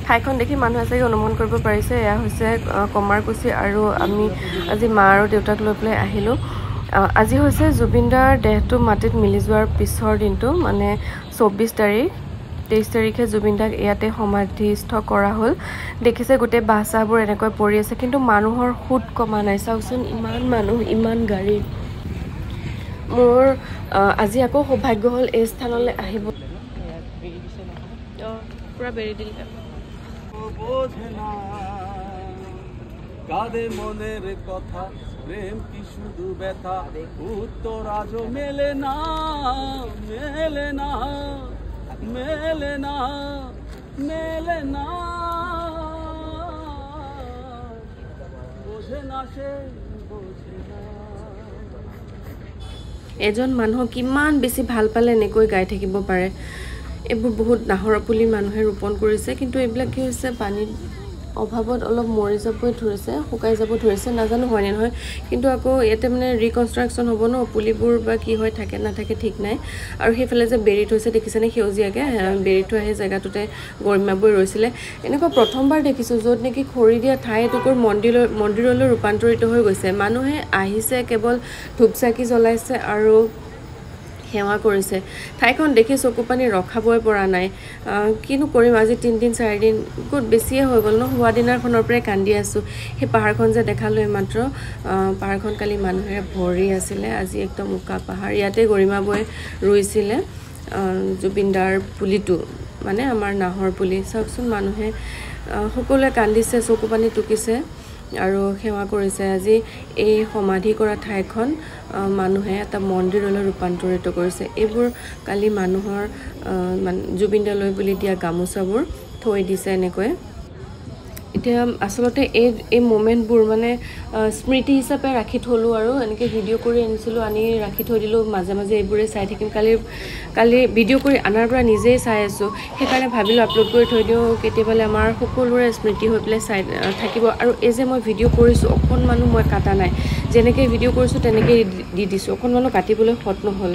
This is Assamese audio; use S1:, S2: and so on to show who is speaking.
S1: ঠাইখন দেখি মানুহে চাগে অনুমান কৰিব পাৰিছে এয়া হৈছে কমাৰকুছি। আৰু আমি আজি মা আৰু দেউতাক লৈ পেলাই আহিলোঁ। আজি হৈছে জুবিনদাৰ দেহটো মাটিত মিলি যোৱাৰ পিছৰ দিনটো, মানে 24 তাৰিখ। 23 তাৰিখে জুবিনদাক ইয়াতে সমাধিস্থ কৰা হ'ল। দেখিছে গোটেই বাঁহ চাহবোৰ এনেকৈ পৰি আছে, কিন্তু মানুহৰ সোঁত কমা নাই। চাওকচোন, ইমান মানুহ, ইমান গাড়ী। মোৰ আজি আকৌ সৌভাগ্য হ'ল এই স্থানলৈ আহিব। পুৰা বেৰি দিলে।
S2: বোঝে না কাঁদে মনের কথা, প্রেম কি শুধু ব্যথা, উত্তর আজও মেলে না, মেলে না, মেলে না, মেলে না, বোঝে না সে, বোঝে না।
S1: এজন মানুহ কিমান বেছি ভাল পালে এনেকৈ গাই থাকিব পাৰে। এইবোৰ বহুত নাহৰৰ পুলি মানুহে ৰোপণ কৰিছে, কিন্তু এইবিলাক কি হৈছে, পানীৰ অভাৱত অলপ মৰি যাবই ধৰিছে, শুকাই যাব ধৰিছে, নাজানো হয়নে নহয়। কিন্তু আকৌ ইয়াতে মানে ৰিকনষ্ট্ৰাকশ্যন হ'ব ন, পুলিবোৰ বা কি হয় থাকে নাথাকে ঠিক নাই। আৰু সেইফালে যে বেৰি থৈছে দেখিছেনে, সেউজীয়াকৈ বেৰি থোৱা সেই জেগাটোতে গৰিমাবোৰ ৰৈছিলে। এনেকুৱা প্ৰথমবাৰ দেখিছোঁ য'ত নেকি খৰি দিয়া ঠাই এটুকুৰ মন্দিৰলৈ ৰূপান্তৰিত হৈ গৈছে। মানুহে আহিছে, কেৱল ধূপ চাকি জ্বলাইছে আৰু সেৱা কৰিছে। ঠাইখন দেখি চকু পানী ৰখাবই পৰা নাই। কিনো কৰিম, আজি 3 দিন 4 দিন ক'ত বেছিয়ে হৈ গ'ল ন, হোৱা দিনাখনৰ পৰাই কান্দি আছোঁ। সেই পাহাৰখন যে দেখালোঁ এইমাত্ৰ, পাহাৰখন কালি মানুহেৰে ভৰি আছিলে, আজি একদম উকা পাহাৰ। ইয়াতে গৰিমা বৌয়ে ৰুইছিলে জুবিনদাৰ পুলিটো, মানে আমাৰ নাহৰ পুলি। চাওকচোন, মানুহে সকলোৱে কান্দিছে, চকু পানী টুকিছে আৰু সেৱা কৰিছে। আজি এই সমাধি কৰা ঠাইখন মানুহে এটা মন্দিৰলৈ ৰূপান্তৰিত কৰিছে। এইবোৰ কালি মানুহৰ মানে জুবিনদালৈ বুলি দিয়া গামোচাবোৰ থৈ দিছে এনেকৈ। এতিয়া আচলতে এই মমেণ্টবোৰ মানে স্মৃতি হিচাপে ৰাখি থ'লোঁ আৰু এনেকৈ ভিডিঅ' কৰি আনিছিলোঁ, আনি ৰাখি থৈ দিলোঁ। মাজে মাজে এইবোৰে চাই থাকিম। কালি ভিডিঅ' কৰি আনাৰ পৰা নিজেই চাই আছোঁ, সেইকাৰণে ভাবিলোঁ আপলোড কৰি থৈ দিওঁ, কেতিয়াবালৈ আমাৰ সকলোৰে স্মৃতি হৈ পেলাই চাই থাকিব। আৰু এই যে মই ভিডিঅ' কৰিছোঁ, অকণমানো মই কাটা নাই, যেনেকৈ ভিডিঅ' কৰিছোঁ তেনেকেই দি দিছোঁ, অকণমানো কাটিবলৈ সৎ নহ'ল।